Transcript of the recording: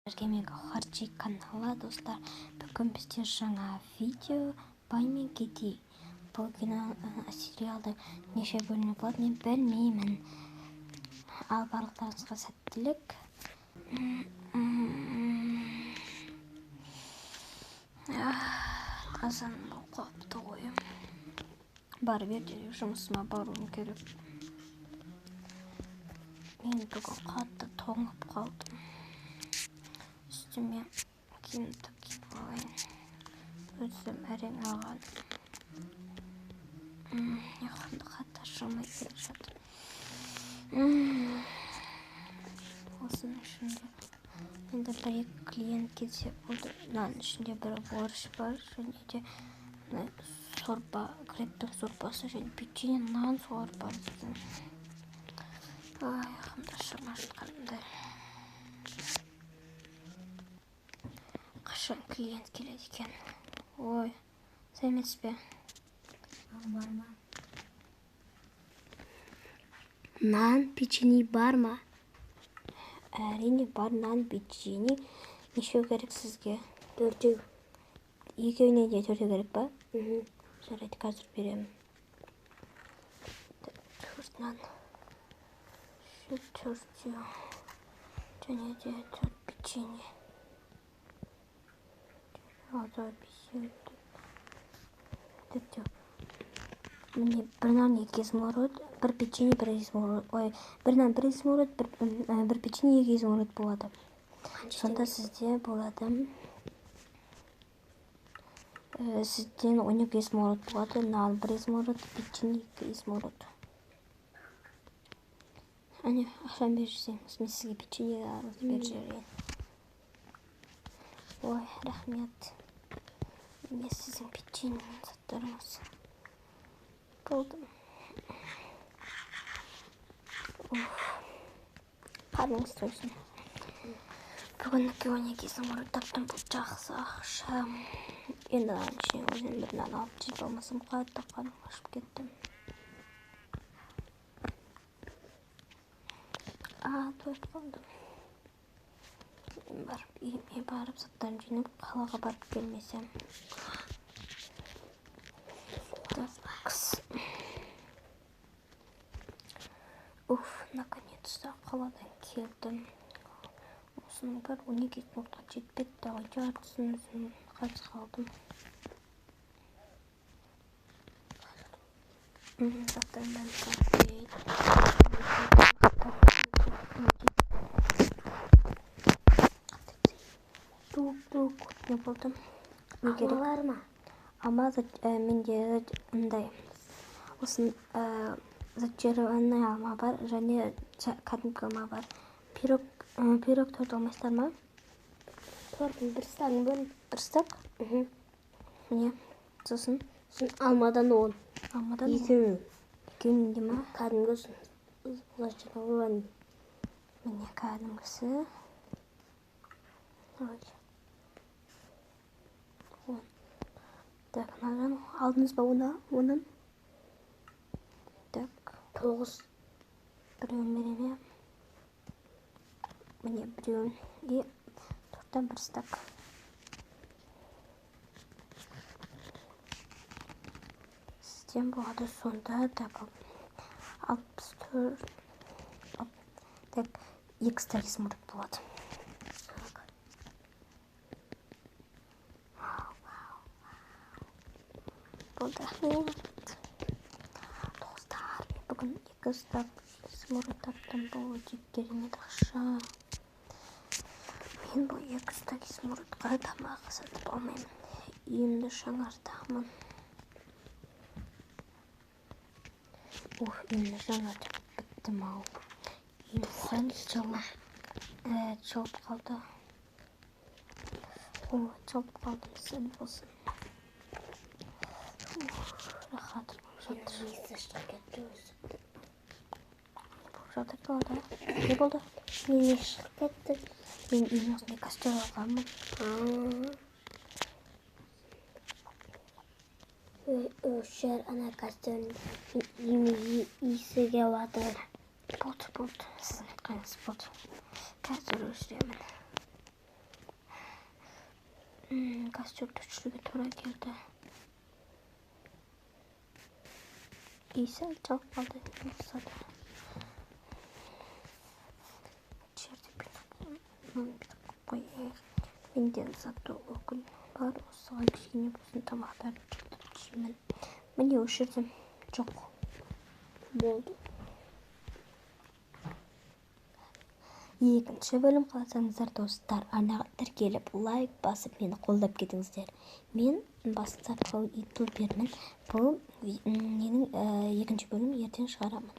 Сіздерге мен Гауһар каналы, достар. Бүгін бізде жаңа видео «Бай мен кедей». Бұл кино сериалдың неше бөлімі болады, мен білмеймін. Ал барлықтарыңызға сәттілік. Азан болып қалыпты ғой. Барып ертерек жұмысыма баруым керек. Мен бүгін қатты тоңып қалдым. Үстіме киімді киіп алайын. Өзім әрең алған. Ұйқым қатты ашылмай келе жатыр. Осының ішінде енді бір екі клиент келсе болды. Мынаның ішінде бір борщ бар және де сорпа, гректің сорпасы және печенье, нан, солар бар екен. Ай, ұйқым да ашылмай жатқандай. Қашан клиент келеді екен? Ой, сәлеметсіз бе? Бар ма? Нан, печенье бар ма? Әрине бар, нан, печенье. Нешеу керек сізге? Төртеу. Екеуіне де төртеу керек па? Жарайды, қазір беремін. Төрт нан. Төртеу. Және де төрт печенье. Алты, бесеу, төртеу. Міне, бір нан, екі изумруд, бір печенье, бір изумруд. Ой, бір нан, бір изумруд, бір печенье, екі изумруд болады. Сонда сізде болады. Сізден 12 изумруд болады. Нан бір изумруд, печенье екі изумруд. Әне, ақшаны беріп жіберсеңіз, мен сізге печенье алып беріп жіберейін. Ой, рахмет. Міне сіздің печенье заттарыңыз. Болды. Уф. Қарныңыз тойсын. Бүгінгі 12 изумруд таптым, бұл жақсы ақша. Енді ананың ішінен өзім бір нан алып жеп алмасам, қатты қарным ашып кетті. Тойып қалдым. Барып үйіме барып заттарымды жинап қалаға барып келмесем. Уф, наконец-то қаладан келдім. Осының бәрі 12 изумрудқа жетпеді, тағы жартысын өзім қарызға алдым. Заттарым бәрін салып берейін. Тук-тук, не болды? Не керек? Алма бар ма? Алма менде мындай. Осын зачарованный алма бар және кәдімгі алма бар. Пирог торт алмайсыздар ма? Тортын бір стагын бөлін. Бір стак? Міне, сосын? Сосын алмадан 10. Алмадан он. Екеуін. Екеуін де ма? Кәдімгі зачарованный. Міне кәдімгісі. Ой. Он. Так, мынадан алдыңыз ба оны? Оның? Так. 9. Біреуін беремін, иә. Міне біреуін. И торттан бір стак. Сізден болады сонда, так, 64, так, екі стак изумруд болады. Болды, рахмет. Достар, мен бүгін екі стак изумруд таптым. Бұл өте керемет ақша. Мен бұл екі стак изумрудқа тамақ сатып алмаймын. Үйімді жаңартамын. Уф, үйімді жаңартып біттім ау. Үйім сәл жылып қалды. О, жылып қалдым, сәл болсын. Уф, рахат болып жатыр. Иісі шығып кетті өзі. Болып жатыр қалада. Не болды? Неме шығып кетті? Мен үйдің осындай костер алғанмын. Өшір ана костердің үйіме иісі келіп жатыр. Болды, болды. Сіздің айтқаныңыз болды. Қазір өшіремін. Костерді өшіруге тура келді. И сәл жалып қалды. Жерде бүйтіп қояйық. Менде зато өкіл бар. Осыған кішкене болсын тамақтарды толтырып жеймін. Міне, өшірдім. Жоқ. Болды. Екінші бөлім қаласаңыздар, достар, арнаға тіркеліп, лайк басып, мені қолдап кетіңіздер. Мен бастапқы ютубермін. Бұл менің екінші бөлім, ертең шығарамын.